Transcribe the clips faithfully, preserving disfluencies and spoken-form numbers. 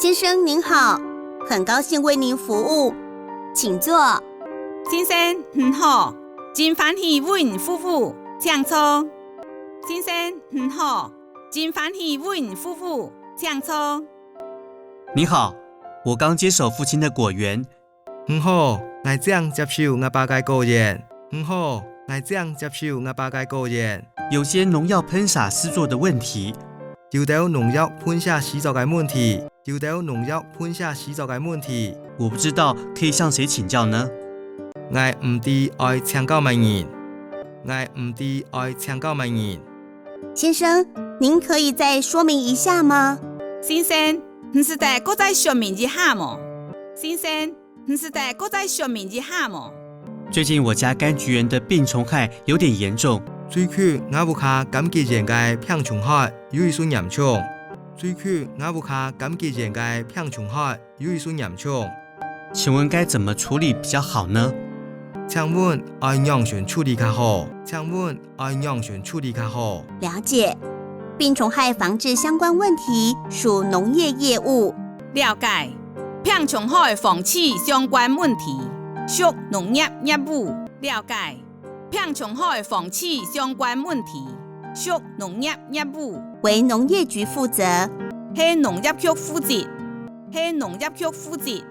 先生您好，很高兴为您服务，请坐。先生，你好，真歡喜為你服務，請坐。先生，你好，真歡喜為你服務，請坐。你好，我剛接手父親的果園。你好，𠊎正接手吾爸个果園。你好，𠊎正接手吾爸个果園。有些農藥噴灑施作的問題，有兜農藥噴射施作个問題，有兜農藥噴射施作个問題。我不知道可以向誰請教呢？𠊎毋知愛請教麼人，𠊎毋知愛請教麼人。先生，您可以再說明一下嗎？先生，你使得過再說明一下無？先生，你使得過再說明一下無？最近我家柑橘園的病蟲害有點嚴重。最近吾屋下柑橘園个病蟲害有一息嚴重。最近吾屋下柑橘園个病蟲害有一息嚴重。請問該怎麼處理比較好呢？請問愛仰般處理較好？請問愛仰般處理較好？了解，病虫害防治相關問題屬農業業務。了解，病蟲害防治相關問題屬農業業務。了解，病蟲害防治相關問題屬農業業務。為農業局負責。係農業局負責。係農業局負責。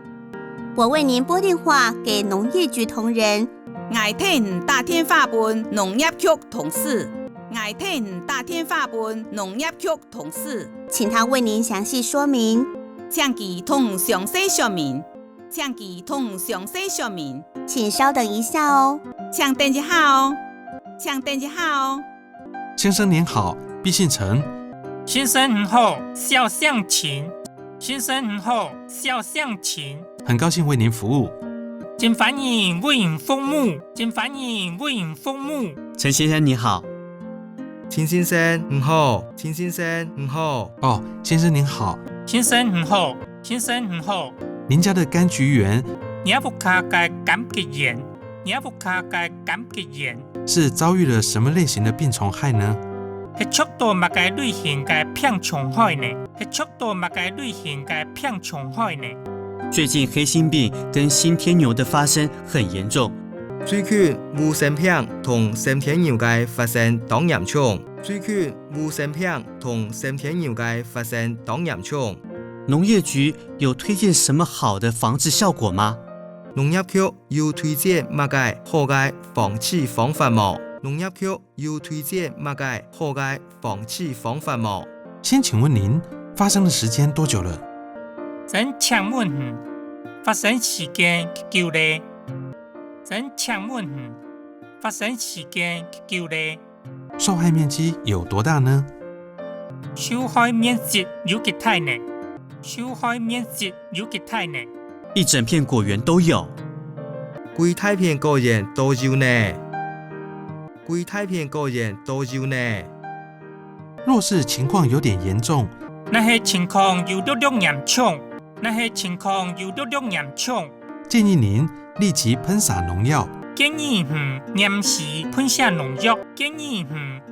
我為您撥電話給農業局同仁。𠊎替你打電話分農業局同事。𠊎替你打電話分農業局同事。請他為您詳細說明。請佢同你詳細說明。請佢同你詳細說明。請稍等一下哦。請等一下哦。請等一下哦。先生您好，敝姓陳。先生你好，小姓陳。先生你好，小姓陳。很高興為您服務。真歡喜為你服務，真歡喜為你服務。陳先生你好。陳先生你好，陳先生你好。哦，先生您好。先生你好，先生你好。您家的柑橘園，若屋下个柑橘園，若屋下个柑橘園，是遭遇了什麼類型的病蟲害呢？係著到麼个類型个病蟲害呢？係著到麼个類型个病蟲害呢？最近黑心病跟新天牛的發生很嚴重。最近烏心病同新天牛个發生當嚴重。最近烏心病同新天牛个發生當嚴重。農業局有推薦什麼好的防治效果嗎？農業局有推薦麼个好个防治方法無？農業局有推薦麼个好个防治方法無？先請問您，發生的時間多久了？先請問你，發生時間幾久咧？先請問你，發生時間幾久咧？受害面積有多大呢？受害面積有幾大呢？受害面積有幾大呢？一整片果園都有。歸大片果園都有呢。歸大片果園都有呢。若是情況有點嚴重，若係情況有略略嚴重，若係情況有略略嚴重，建議您立即噴灑農藥。建議你臨時噴射農藥。建議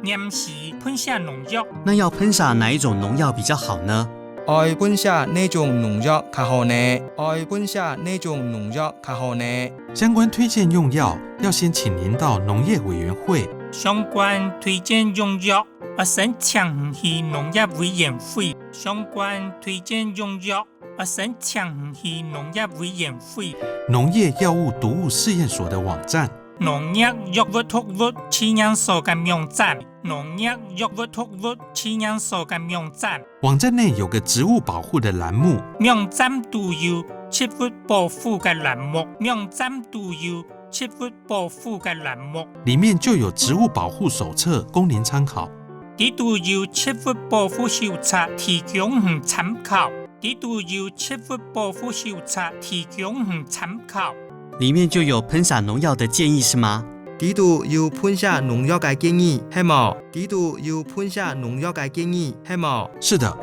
你臨時噴射農藥。那要噴灑哪一種農藥比較好呢？愛噴射哪種農藥較好呢？愛噴射哪種農藥較好呢？相關推薦用藥要先請您到農業委員會。相關推薦用藥愛先請你去農業委員會。相關推薦用藥愛先請你去農業委員會。農業藥物毒物試驗所的網站。農業藥物毒物試驗所个網站。農業藥物毒物試驗所个網站。網站內有個植物保護的欄目。網站肚有植物保護个欄目。網站肚有植物保護个欄目。裡面就有植物保護手冊供您參考。裡肚有植物保護手冊提供你參考。裡肚有植物保護手冊提供你參考。裡面就有噴灑農藥的建議是嗎？裡肚有噴射農藥个建議，係無？裡肚有噴射農藥个建議，係無？是的，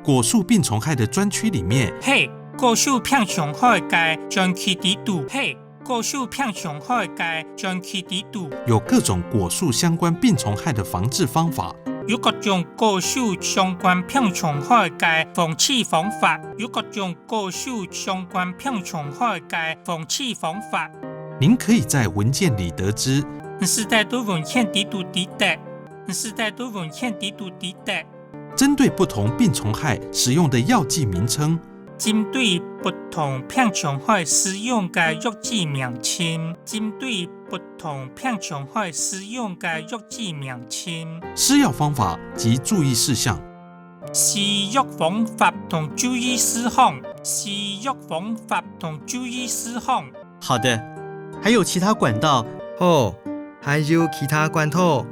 果樹病蟲害的專區裡面，係，果樹病蟲害个專區裡肚，係，果樹病蟲害个專區裡肚，有各種果樹相關病蟲害的防治方法。有各種高手相關病蟲害个防治方法，有各種高手相關病蟲害个防治方法。您可以在文件里得知，你使得在文件裡肚知得，你使得在文件裡肚知得。針對不同病蟲害使用的藥劑名稱，針對不同病蟲害使用个藥劑名稱，針對不同病蟲害使用个藥劑名稱，施药方法及注意事项。施药方法同注意事项，施药方法同注意事项。好的，还有其他管道？好，还有其他管道？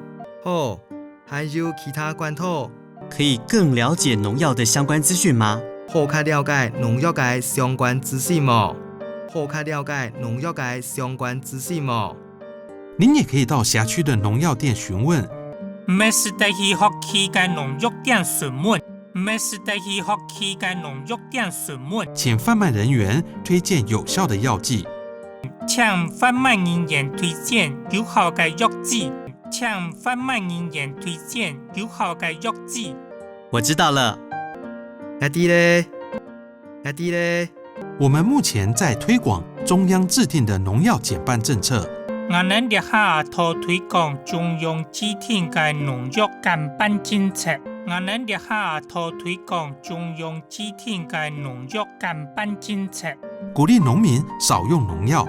好，还有其他管道？可以更了解农药的相关资讯吗？好較了解农药个相关资讯無？好較了解农药个相关资讯無？您也可以到辖区的农药店询问。你也使得去轄區个農藥店詢問。你也使得去轄區个農藥店詢問。請販賣人員推薦有效的藥劑。請販賣人員推薦有效个藥劑。請販賣人員推薦有效个藥劑。我知道了。𠊎知咧。𠊎知咧。我们目前在推广中央制定的农药减半政策。𠊎等這下在推廣中央制定个農藥減半政策。𠊎等這下在推廣中央制定个農藥減半政策。鼓勵農民少用農药。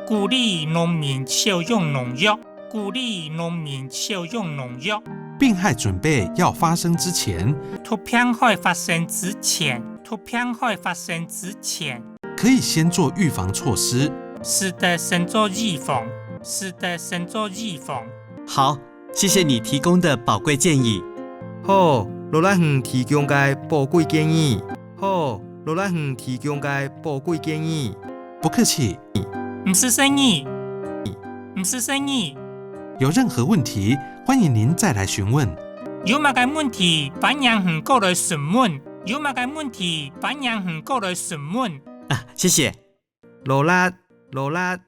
鼓勵農民少用農藥。鼓勵農民少用農藥。病害准备要发生之前，在病害发生之前，在病害发生之前，可以先做预防措施。使得先做预防，使得先做预防。好，谢谢你提供的宝贵建议。好，勞力你提供个寶貴建議。好，勞力你提供个寶貴建議。不客气。毋使客氣，毋使客氣。有任何问题，欢迎您再来询问。有麼个問題，歡迎你過來詢問。有麼个問題，歡迎你過來詢問。啊，谢谢。勞力，勞力。